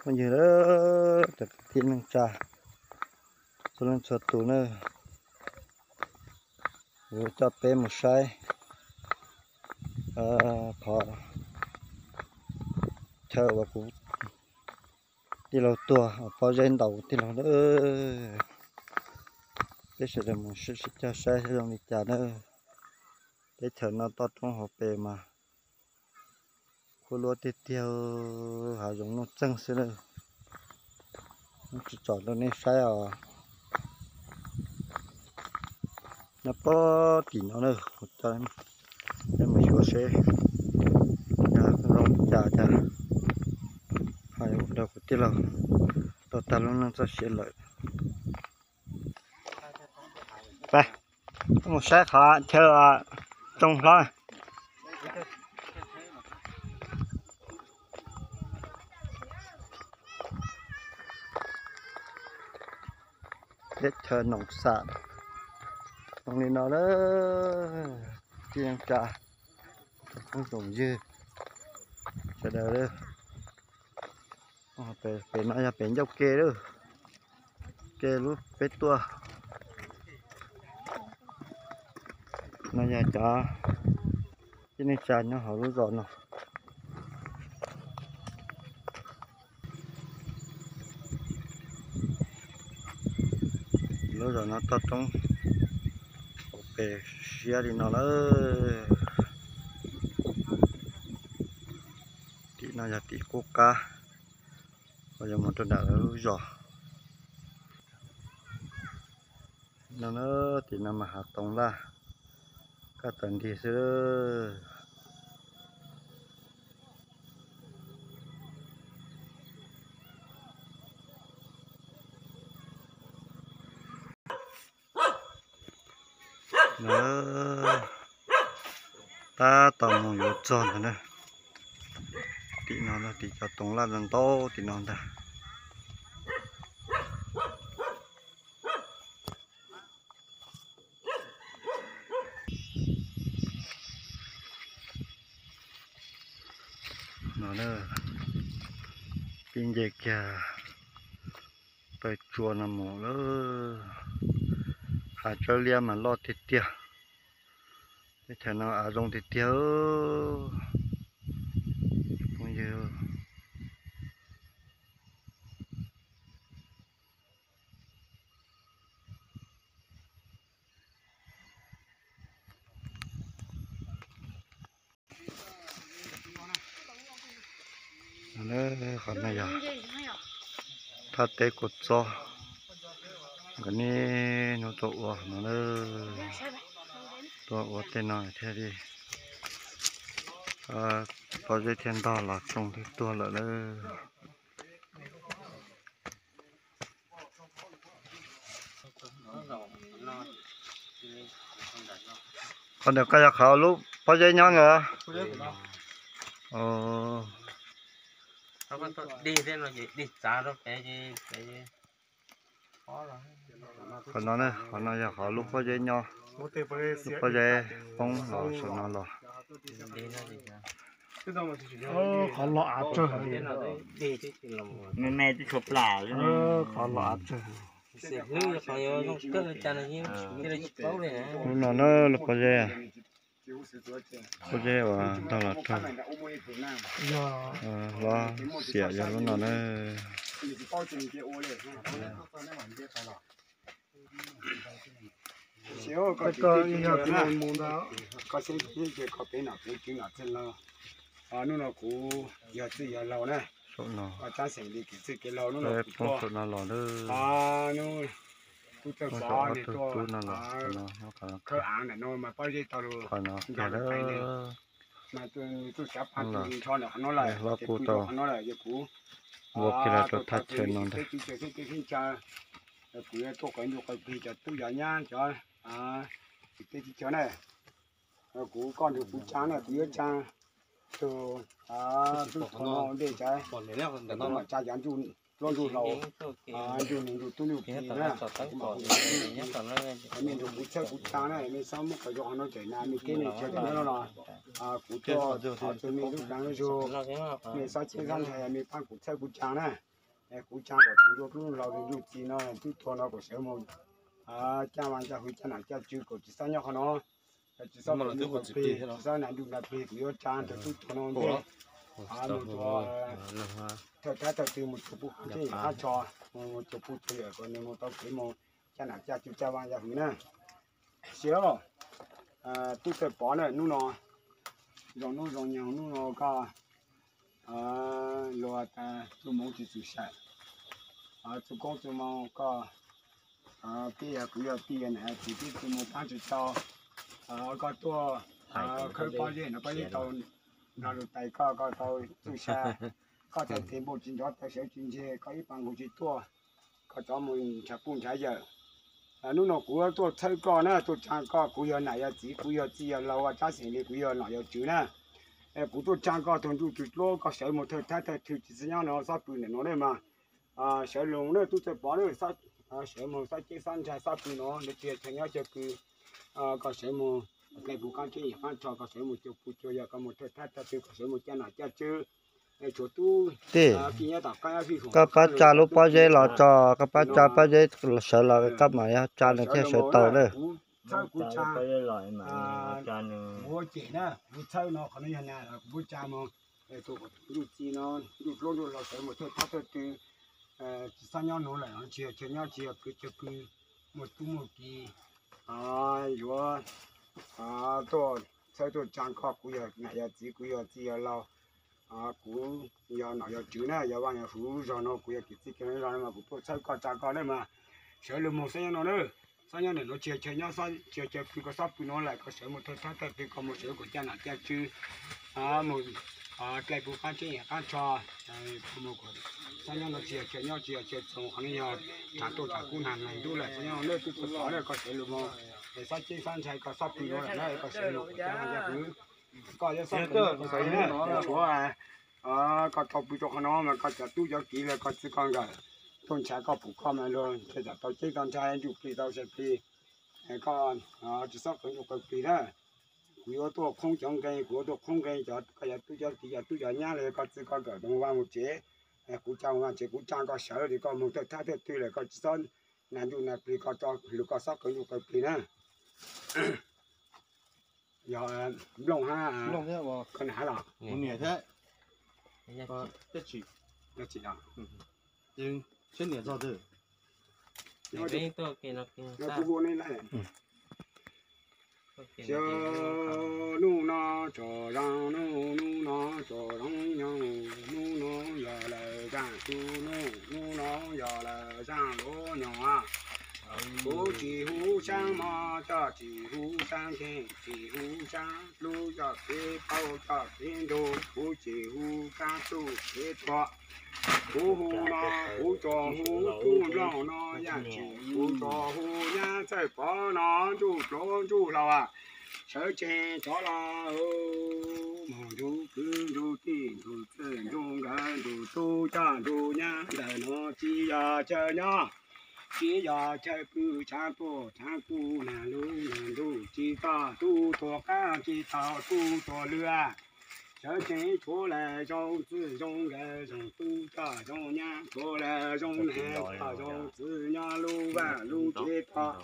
Phooj ywg, cov kwv tij neej tsa txhua leej txhua tus na, kuv coj peb mus saib qhov chaw uas kuv tij laug tuag, pob zeb ntaus kuv tij laug na. Peb sawv daws mus sib coj saib zoo li cas na. Teb chaws no toj roob hauv pes mas khuab luab tiag tiag, hav zoov nuj txeeg xwb na. Tsis tsom rau nej saib os. Nyob pob tim no na, kuv coj peb mus xyuas seb zoo li cas cas, ho ua rau kuv tij laug tau tag lub neej txoj sia lawm. Peb mus saib qhov chaw tsoo hlob. Teb chaws Noom Xam zoo li no lawm, tij neej tsa, phooj ywg sawv daws. Pem no yog pem ncauj ke lawm, ke lub peb tuaj. No yog cov tij neej tsa nyob hauv lub zos no. Lub zos no toj roob hauv pes siab li no lawm. Tim no yog tim qub qab uas yuav mus rau nram lawv lub zos. No na, tim no mas hav toov laj kaj tawm nrig xwb. Tab tom mus yuav txog ntawd na. Tim no tim cov toov laj ntau ntau tim no ntag. No, pib nce kiag taw tsua no mus lawm. Hav tsawb liab mas loj tiag tiag. Teb chaws no av zoo tiag tiag. Phooj ywg, qhov no yog thaj teb Kua Txob, nkawd niaj hnub tuaj ua no, tuaj ua tej no thiaj li pob zeb thiaj ntog los tsoo thiaj tuag lawm lauj. Qhov ntawm koj yog qhov lub pob zeb nyob ntawd. Qhov no, qhov no yog qhov lub pob zeb nyob, lub pob zeb poob los saum no los. Qhov los av tsawg, me me twb tshuav plam, qhov los av tsawg. Lub no na, lub pob zeb, pob zeb uas ntog los raug, hlob xiam yog lub no na. Koj seb ces koj peb nom kuv tsis nom txij laug. Hnub no kuv yog txij yog laug na, koj tab xeem li kev txwj kev laug. Hnub no kuv tuaj, hnub no kuv tuaj pov nws tuaj khawb av ntawm no mas pob zeb tau lug nqa lug pais ntawd. Mas nws tuaj tsav paj tus nrho ntawm qhov no lawm, ces pw rau qhov no lawm, yog kuv ua kiag los rau thaj chaw no ntag. Teb chaws xeeb teb xeeb chaw, kuv yuav tuaj qhov ncauj qhov plig cov tub yov nyab cov teb teb chaws na. Kuv koj nrug kuv tsaa na, kuv yuav tsaa tug tub thov no ua ntej tsav, kuv mam tsaa cov ntuj hlob ntuj hlau, ntuj nus ntuj tub ntuj ki na. Mej nrug kuv txhawb kuv tsaa na, mej xob muab qhov zoo qhov no cawm na, mej keb mej chaw cawm na no. Kuv tuaj thov txug mej lub dlaav lub zug, mej xob txhawb xob nthe, mej paab kuv txhawb kuv tsaa na. Kuv tsa kom tus nruj dub laug nruj txiv no twb tuag no kom sawv mus caj vaj caj hwv caj nam caj tswv kom tsis txhob nyob qhov no, tsis txhob plig, tsis txhob nas nruj nas plig, kuv yuav tsa tus tub tuag no ntej mus rau thawj thab thawj twg mus cuag pub qab tsheb qab tsho, mus cuag pub tug yawm kom nws mus tau kev mus caj nam caj tswv caj vaj caj hwv na. Siav, tub Txawj Pov na, hnub no zoo hnub zoo nyoog hnub no koj luag tas txuj moov tsis txwm sawm, txuj koob txuj moo koj peb yog kwv yog tij yog niam yog txiv peb txuj moo paab tsis tau, koj tuaj khawb pob zeb no pob zeb tau nrog lug tais koj, koj tau txuj sa, koj txhais tes npau tsis nrov taw sawv tsis ntseg, koj ib paas nkaus tsis tuaj, koj rov mus nrhav puj nrhav yawm. Hnub no kuv tuaj txhawb koj na, tuaj tsaa koj, kuv yog nam yog txiv, kuv yog txij yog laug ua tsab xeem li, kuv yog nom yog tswv na. Kuv tuaj tsaa koj tug nruj tug dluab, koj sawv mus thawj thab thawj thwg tsis txhob nyob no, txhob pw ntawm no na mas. Sawv lug na tub Txawj Pov na, sawv mus xob ceeb xob ntshai, xob pw no, lawv tsis yog chaw nyob chaw pw. Koj sawv mus dlai pug qaab tsheb qaab tsho, koj sawv mus cuag pug cuag yawm, koj mus thawj thab thawj twg, koj sawv mus caj nam caj tswv, tshuav tub tij, koj paab tsa lub pob zeb los tso, koj paab tsa pob zeb sawv los koj mam tsa nws thiaj sawv tau na. Kuv txhawb kuv tsa, kuv cem na, kuv txhawb no qhov no yog na, kuv tsa mus, tus nruj txiv no, nruj dluab nruj laug sawv mus thawj thab thawj twg, tsis txhob nyob nuav lawm, tsis yog chaw nyob tsis yog pw chaw pw, muaj tub muaj ki, yuav tuaj txhawb tuaj tsaa koj, kuv yog nam yog txiv, kuv yog txij yog laug, kuv yog nom yog tswv na, yog vaaj yog hwv zog no, kuv yog kwv tij kwv nraug no mas kuv tuaj txhawb koj tsaa koj na mas. Sawv lug mus, txhob nyob no na, txhob nyob ntawm nuav tsis yog chaw nyob, tsis yog chaw pw, koj xob pw nuav lawm, koj sawv mus thawj thab thawj twg, koj mus sawv kuas caj nam caj tswv, mus dlai pug qaab tsheb qaab tsho, txhob nyob no tsis yog chaw nyob tsis yog chaw txoos, qhov no yog thaam tuaj thaam kub nag nag ntub lawm, txhob nyob no, tub txhawb pov na, koj sawv lug mus, txhob ceeb txhob ntshai, koj xob pw nuav lawm na, koj sawv mus kuas caj nam caj tswv, koj yuav xob pw koj sawv na, tshuav koj tau pw rau qhov no mas koj cov tub cov kiv los koj txwv koj nkawm tuaj nrhav koj pum koj mas luag tau ceeb tau ntshai, ntsuj plig tau sai plig, koj tsis xob qw ntsuj qw plig na. Kuv yuav tuaj qhoob cov nqe, kuv yuav tuaj qhoob nqe cov, koj cov tub cov kiv cov tub cov nyab los yog koj txwv koj nkawm mus vaj mus tsev, kuv tsa mus vaj tsev, kuv tsa koj sawv ces koj mus thawj thab thawj twg lawm koj tsis xob nas ntsuj nas plig, koj tso lug koj xob qw ntsuj qw plig na. Yog nplooj hab koj nam hab los? Xyov nub no tsom zoo nub, nub no tsom zoo nyoog, nub no yog lawm zaaj tub nub, nub no yog lawm zaaj luv nyoog. Kuv tsis hub saab mob, coj tsis hub saab nkeeg, tsis hub saab hlub, coj kev paub coj kev nrug, kuv tsis hub saab tub kev tuag. Kuv hu no, kuv tsuas hu tub nplooj no, yaj tsis kuv tsuas hu nyab Txawj Pov no, ntsuj dluab ntsuj laug, sawv tsees rov los. Moog nrug kwv nrug tij nrug txwj nrug nkawm nrug tub coj nrug nyab, ntawm no tsis yog chaw nyob, tsis yog chaw pw, tshaav tuaj tshaav kuv, nag lug nag ntuj, tsis txog tub tuag qaab, tsis txog tub tuag lwj. Sawv tsees tshuav lawm zoo txwj zoo nkawm, zoo tub coj zoo nyab, tshuav lawm zoo nab coj zoo txwv, nyob lub vaaj lub tsev tod.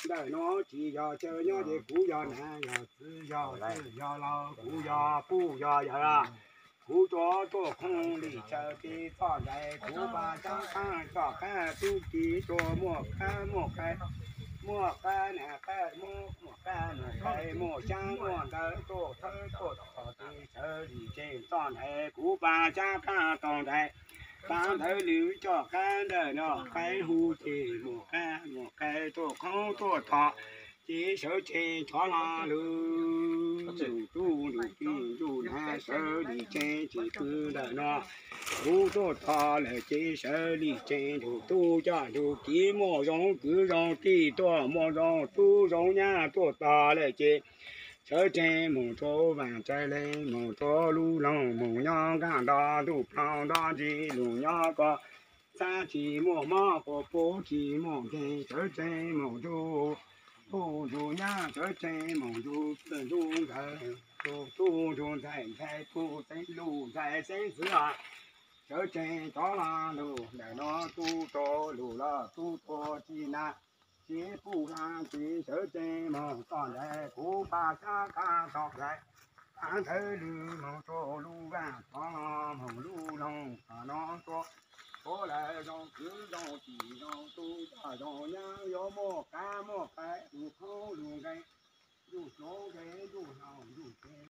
Ntawm no tsis yog chaw nyob ces kuv yog nab yog txwv yog txwj yog laug, kuv yog puj yog yawm, kuv tsuas tuaj khoov li tsawv kev txoj ntais, kuv pab tsaab qaab coj qaab tub ki, tsuas muaj qaab muaj qai, muaj qab nab qab muaj, muaj qab muaj qai, muaj xyaab muaj ntawv, tuaj thawb tuaj thom kev sawv li tsees txoj ntais, kuv pab tsaab qaab tau ntais, pab ntawv lwm coj qab ntawm no, qaib hu ces muaj qab muaj qai, tuaj khoov tuaj thom ces sawv tsees rov los lug. Ntuj tub ntuj ki ntuj nab sawv li tsees tsis pw ntawm no, kuv tuaj thom lawm ces sawv li tsees, ntuj tub coj ntuj ki, muaj zoo kwv zoo tij tuaj, muaj zoo tub zoo nyab tuaj tog lawm ces sawv tsees moog rua vaaj tsaws leeg, moog rua lub loog, moog nyob nqaaj nto ntuj plaub nto ntsis lug nyob ko, txhab tsis muaj mob quas puv tsis muaj nkeeg, sawv tsees moog ntuj tub ntuj nyab, sawv tsees moog ntuj txwj ntuj nkawm, ntuj tub ntuj ntxhais ntxhais tub xeeb luj ntxhais xeeb txwv os. Sawv tsees rov los lug ntawm no, tub rua lug los tub rua tsi na, tsi pum hla tsi sawv tsees moog txog ntawm kuv pab sab qab tog lawm. Taav ntawd lug moog rua lub vaaj tod, moog lub loog tod no rua, puab lawv zoo kwv zoo tij zoo tub, zoo nyaab yuav muaj kab muaj qe, lug khoob lug nkeeg, ntuj suav nkeeg ntuj hlau ntuj tsev.